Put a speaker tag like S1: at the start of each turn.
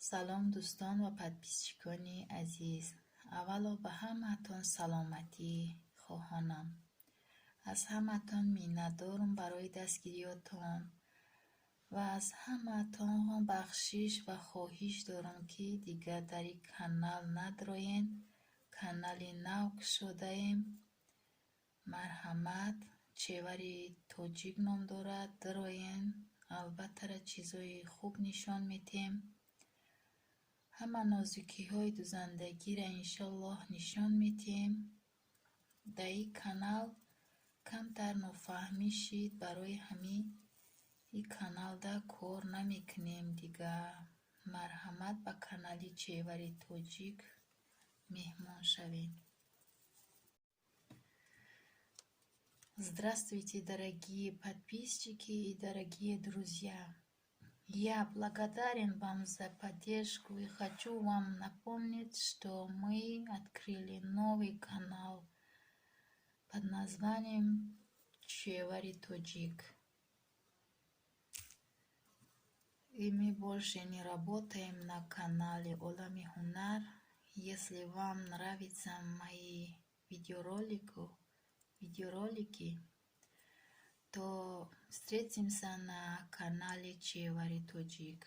S1: Салом, дӯстон ва подписчикони азиз! Аввало ба ҳамаатон саломатӣ хоҳонам. Аз ҳамаатон миннатдорам барои дастгириётон ва аз ҳамаатон бахшиш ва хоҳиш дорам, ки дигар дар ин канал надроен. Канали нав кушодаем. Марҳамат, Чевари Тоҷик ном дорад. Дроен, албаттара чизҳои хуб нишон медиҳем. Ҳама нозукиҳои дузандагиро, иншоллоҳ, нишон медиҳем. Дар ин канал камтар нофаҳмӣ шид, барои ҳамин ин каналда кор намекунем дигар. Марҳамат, ба канали Чевари Тоҷик меҳмон шавед. Здравствуйте, дорогие подписчики и дорогие друзья! Я благодарен вам за поддержку и хочу вам напомнить, что мы открыли новый канал под названием Чевари Тоҷик. И мы больше не работаем на канале Олами Ҳунар. Если вам нравятся мои видеоролики, то встретимся на канале Чевари Тоҷик.